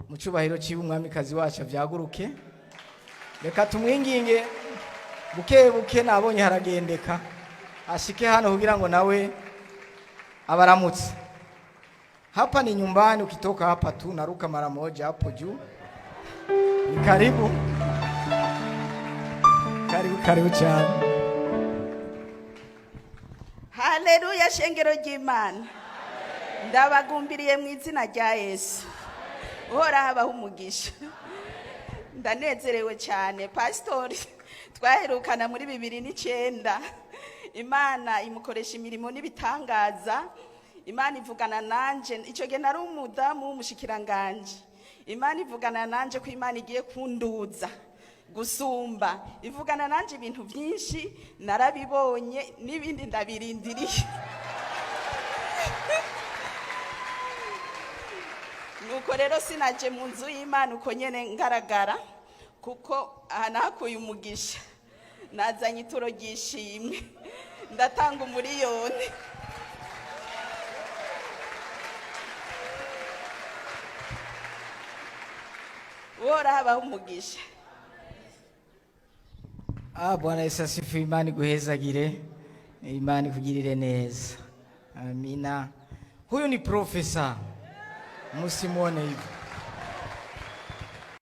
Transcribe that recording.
Mu cyubahiro ciwe, umwamikazi wacu avyaguruke. Reka tumwinginge buke buke, nabonye haragendeka, ashike hano kugira ngo nawe abaramutse. Hapa ni nyumbani, ukitoka hapa tu naruka mara moja hapo juu. Ni karibu, karibu, karibu cyane. Haleluya, shengero ry'Imana! Ndabagumbiriye mu izina rya Yesu. Uhoraho abaho umugisha. Ndanezerewe cyane. Pasitori twaherukana muri 2009. Imana imukoresha imirimo n'ibitangaza. Imana ivugana nanje icyo gihe nari umudamu w'umushikiranganji. Imana ivugana nanje ko Imana igiye kunduza gusumba. Ivugana nanje ibintu byinshi, narabibonye, n'ibindi ndabirindiriye. Nuko rero sinaje mu nzu y'Imana uko nyene ngaragara, kuko aha nahakuye umugisha. Nazanye ituro ry'ishimwe, ndatanga 1 miliyoni. Uhoraho abaho umugisha. Ah, Bwana Yesu asifiwe! Imana iguhezagire, Imana ikugirire neza. Amina. Huyu ni profesa, msimuone hivi.